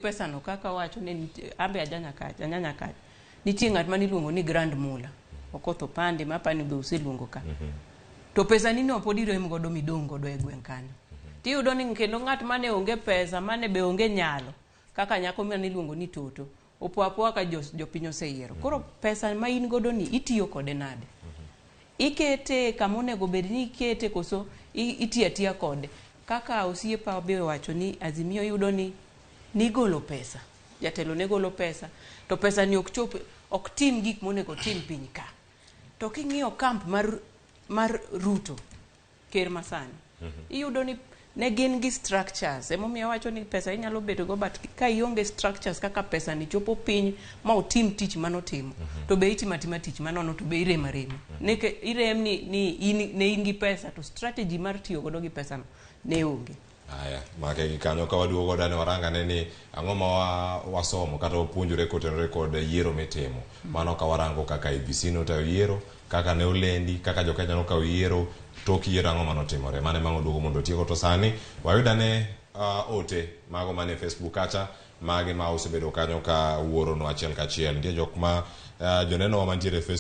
Pesano kaka wacho ne nitie, ambe aja Nyakach, anya Nyakach. Nitie ng'at mane iluongo ni Grand Mula. Okoth Opande ma apani be useluongo ka. To pesani no pod irem godo midong' godo e gweng' kanyo. Tiyudo ni kendo ng'at mane onge pesa, mane be onge nyalo, kaka nyako mane iluongo ni Toto, opo apoa ka jopiny oseyiero. Koro pesa ma in godo ni itiyo kode nade? Ikete kama onego bed ni ikete koso itiyo atiya kode? Kaka osiepa be owacho ni Azimio yudo ni nigolo pesa, jatelo ne golo pesa, to pesa ni ok chop, ok tim gik monego otim piny ka. To king'iyo camp mar Ruto, ker masani, iyudo ni ne gin gi structures. Emomiyo awacho ni pesa inyalo bedo go, but ka ionge structures kaka pesa ni chopo piny ma otim tich manotimo, to be itimo atima tich manono to be irem arema. Nike irem ni in, ne in gi pesa to strategy mar tiyo godo gi pesa no ne onge. Aya, make gi kanyo ka waduogo dane warangane ni ang'o ma wasomo kata wapuonjore kotenore kod yiero mitimo. Mano ka warango kaka IEBC notayo yiero, kaka ne olendi, kaka jo-Kenya nokawo yiero, tok yiero ang'o manotimore. Mano ema waduogo mondo otieko to sani wayudane ote mago mane Facebook kacha mage ma osebedo kanyo ka wuoronwa achiel kachiel. Nitie jok ma joneno wa mantiere e Facebook.